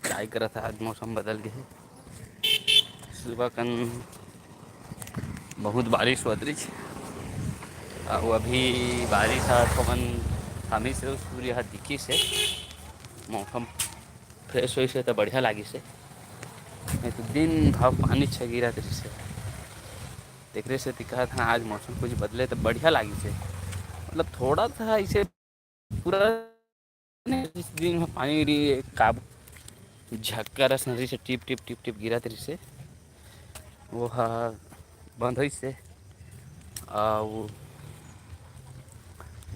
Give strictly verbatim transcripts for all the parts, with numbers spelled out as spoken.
काय करत हे, आज मौसम बदल गे हे। सुबह कन बहुत बारिश होत रहिस, अउ अभी बारिश ह थोकन थमिस हे, सूर्य ह दिखिस हे, मौसम fresh होइस हे त बढ़िया लागिस हे, नहीं तो दिन भर पानी छ गिरत रहिस हे। तेकरे सेती कहत हन आज मौसम कुछ बदले त बढ़िया लागिस हे, मतलब थोड़ा सा ऐसे पूरा नहीं, इस दिन में पानी गिरी, काबू झक्का रस नदी से टिप टिप टिप टिप गिरत रहिस हे, वो ह बंद होइस हे। अउ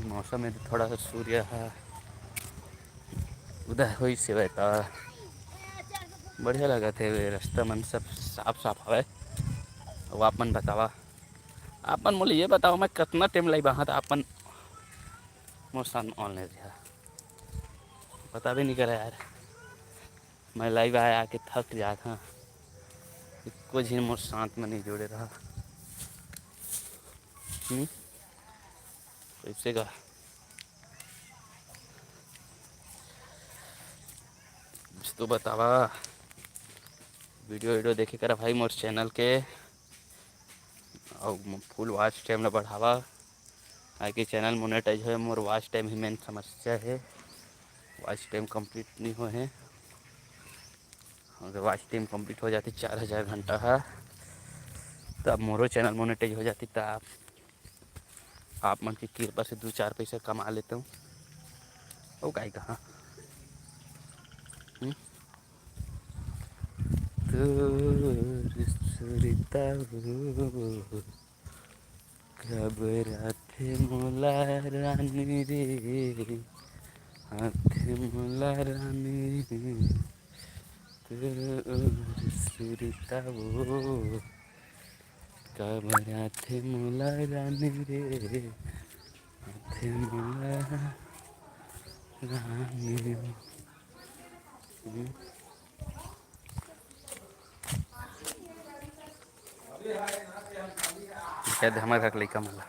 मौसम में थोड़ा सा सूर्य ह उदय होइस हे, त बढ़िया लगत हे। रास्ता मन सब साफ साफ हवय। अउ आप मन बतावा, आप मन मोला ये बतावा, मैं कतना टाइम लाइव आहा त आप मन मोर साथ में online रहा, बताबे नहीं करा यार। मैं लाइव आया आके थक जात हंव, एको झिन मोर साथ में नहीं जुड़े रहा। हम्म? कैसे का? कुछ तो बतावा, वीडियो वीडियो देखे करा भाई मोर चैनल के, अउ full watch time ला बढ़ावा, ताकि चैनल monetize होए। मोर watch time ही main समस्या हे, watch time complete नहीं होए हे। अगर watch time complete हो जाती चार हजार घंटा हा, तब मोरो चैनल monetize हो जाती, तब आप, आप मन के कृपा से दो चार पैसा कमा लेता हूँ। ओ काय कहा, हम्म? तोर सुरता वो कब राथे मोला रानी रे, आथे मोला रानी रे, तोर सुरता वो कब राथे मोला रानी रे, आथे मोला रानी रे। हम्म। कह दे हमारे घर के लइका मन ला।